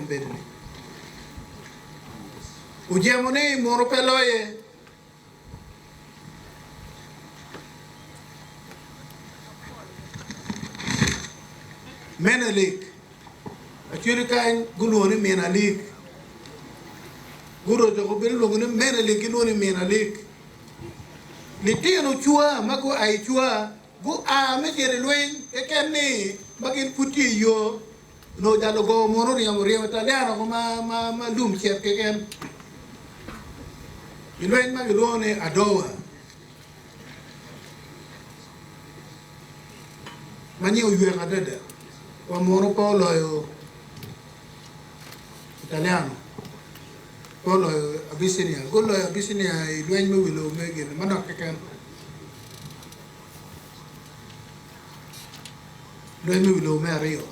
kombeddi-ni. Ojemo ni muno pe loye. Menelik, Acholi kany gulwongo ni Min Alik. Guroco ko bedo lwongo ni Menelik gilwongo ni Min Alik. Litino cwa ma gua i cwa gua me cito i lweny keken ni ma gin pud tye i yo onongo jalo go mono oryemo ryemo Italian oko ma lum cet keken i lweny ma gilwongo ni Adowa ma nyinge oywek adada wa mono pe oloyo Italiano pe oloyo Abyssinia guloyo Abyssinia i lweny me wi lobo me gin manok keken. Lweny me wi lobo me aryo.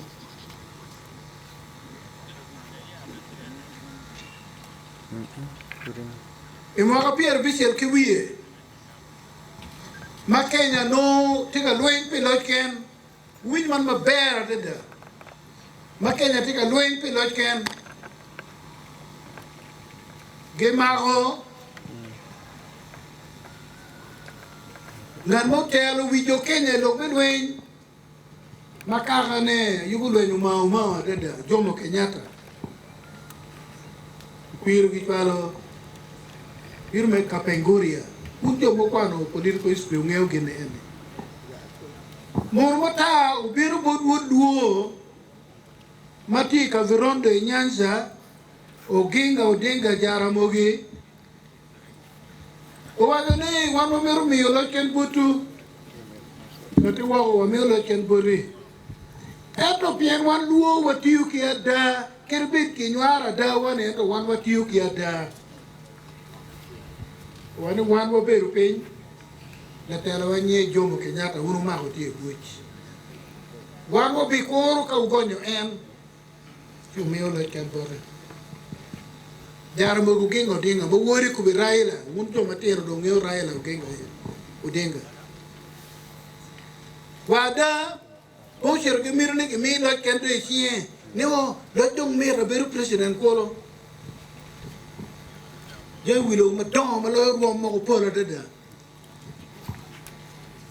I mwaka pyerabicel ki wiye ma Kenya nongo tye ka lweny pi loc ken, wuwinj man maber adada, ma Kenya tye ka lweny pi loc ken, gimako Ngat ma otelo wi jo Kenya i lok me lweny ma kakane yubo lweny omao mao adada, Jomo Kenyatta, okwiro gicwalo bino me Kapenguria. Wun jo mukwano political history wungeyo gin eni. Munu matar obino bot wod Luo ma tye i Kavirondo i Nyanza, Oginga Odinga Jaramogi, Owaco ni, Wan wamito miyo loc ken botwu, kati woko wamiyo loc ken boti. Ento pien wan lwor watiyo ki ada, kadi bed kinywaro adawa-ni, ento wan watiyo ki ada. Owaco ni, Wan wabedo piny, latelawa nyinge Jomo Kenyatta, wun wumako tye i buc. Wan wabikuro ka wugonyo en. Ci omiyo loc ken bote. Jaramogi Oginga Odinga ma wode kobe Raila, wun jo matino dong wungeyo Raila Oginga Odinga. Wa ada, pe ocito ki miti ni kimi loc ken dong i cinge ni o loc dong mito abedo president kulu. Jami wi lobo madongo ma loyo rwom mogo pol adada.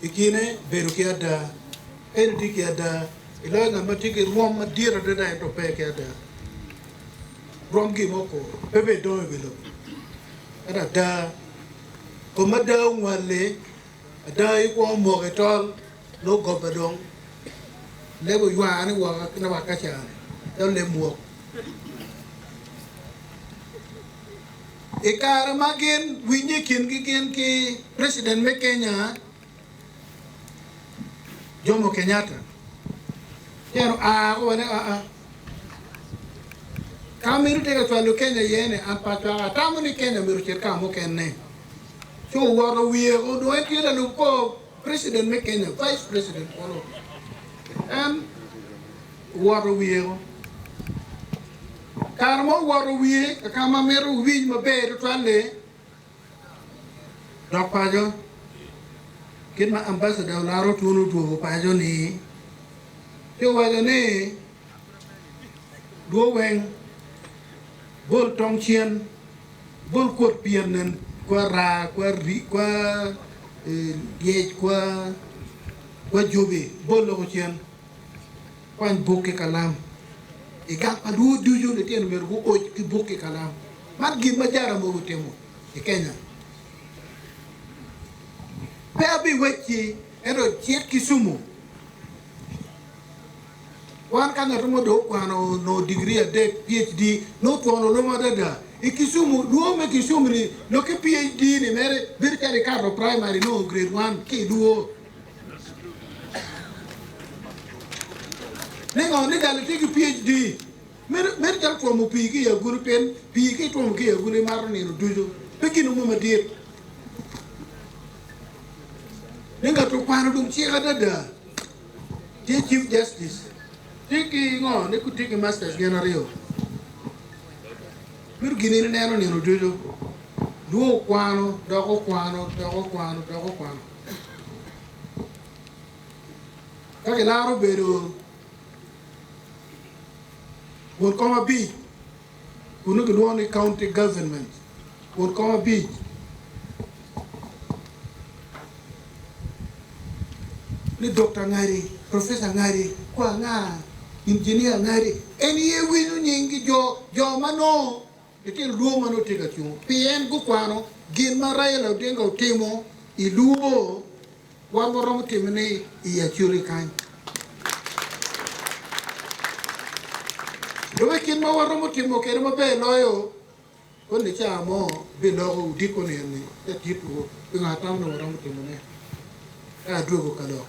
I kine, bedo ki ada. En tye ki ada. Iloyo ngat ma tye ki rwom madit adada ento pe ki ada. Rwom gin mo kur pe bene dongo i wi lobo. Ento ada, kom ada ongwali, ada ikwongo moko i tol, nongo goba dong leb oywani woko naka ka cani calo leb mwok. I kare ma gin winye i kingi gin ki President me Kenya Jomo Kenyatta, ci en oa ko wa ni aa, ka ma itye ka cwalo Kenya iye ni an pe acwako, atamo ni Kenya myero ocit ka mukene. Ci owoto wiye ko, dong en tye lalub kor President me Kenya, Vice President kono. En owoto wiye ko. Kare ma owoto wiye ka ka ma mito wuwiny maber tutwal-li, dok paco, kit ma Ambassador Olara Otuno odwogo paco-ni, ci owaco ni, Dwo weng, bol tong cen, bol kwot pyen nen kwa raa, kwa rii, kwa lyec, kwa jobi, bol loko cen. Kwany buk ki kalam. I gang pa luo ducu, litino myero guoc ki buk ki kalam. Man gin ma Jaramogi otimo i Kenya. Pe abiwecci, ento cit Kisumu. Wan ka ngat mo dong okwano onongo digiri adek, PhD, nongo otwono lum adada. I Kisumu, luo me Kisumu-ni lok ki PhD ni mere bedo calo ikato primary nongo grade one ki i luo. Ningo ni jalo tye ki PhD mere calo twomo pii ki i agulu pien pii ka itwomo ki i agulu imato nino ducu pe gin mo madit. Ni ngat okwano dong cik adada tye Chief Justice tye ki ngo ni tye ki masters gin aryo mito gin in ineno nino ducu dong okwano dok okwano dok okwano dok okwano. Ka gilaro bedo won kom abic. Kunu gilwongo ni county government kun kom abic. Ni Dokta ngadi, Professor ngadi, kwa anga, Engineer ngadi, en ye winyo nying jo jo ma nongo litino luo ma nongo tye ka cungo pien gukwano gin ma Raila Odinga otimo i luo wan waromo timo ne i Acholi kany. Dong i kit ma waromo timo kwede maber loyo, koni ca mo biloko odiko ni eni te titwu pingo atamo ni waromo timo ne ka adwogo ka lok.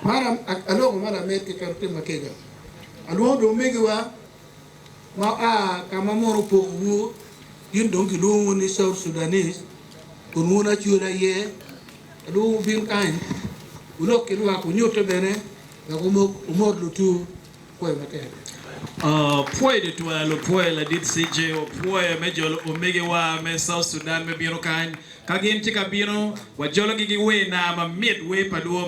Man aloko ma lamed keken otima kica. Alwongo dong omegiwa ma oa ka ma mono opokowu, gin dong gilwongowu ni South Sudanese, kun wun Acholi aye. Alwongowu wubin kany, wulok ki lwak, wunyutte bene, wek wumot lutuwu kwoyo matek. Pwoyo tutwal, opwoyo ladit CJ, opwoyo me jolo omegiwa me South Sudan me bino kany. Ka gin tye ka bino, wajologi ki wer naa mamit, wer pa luo.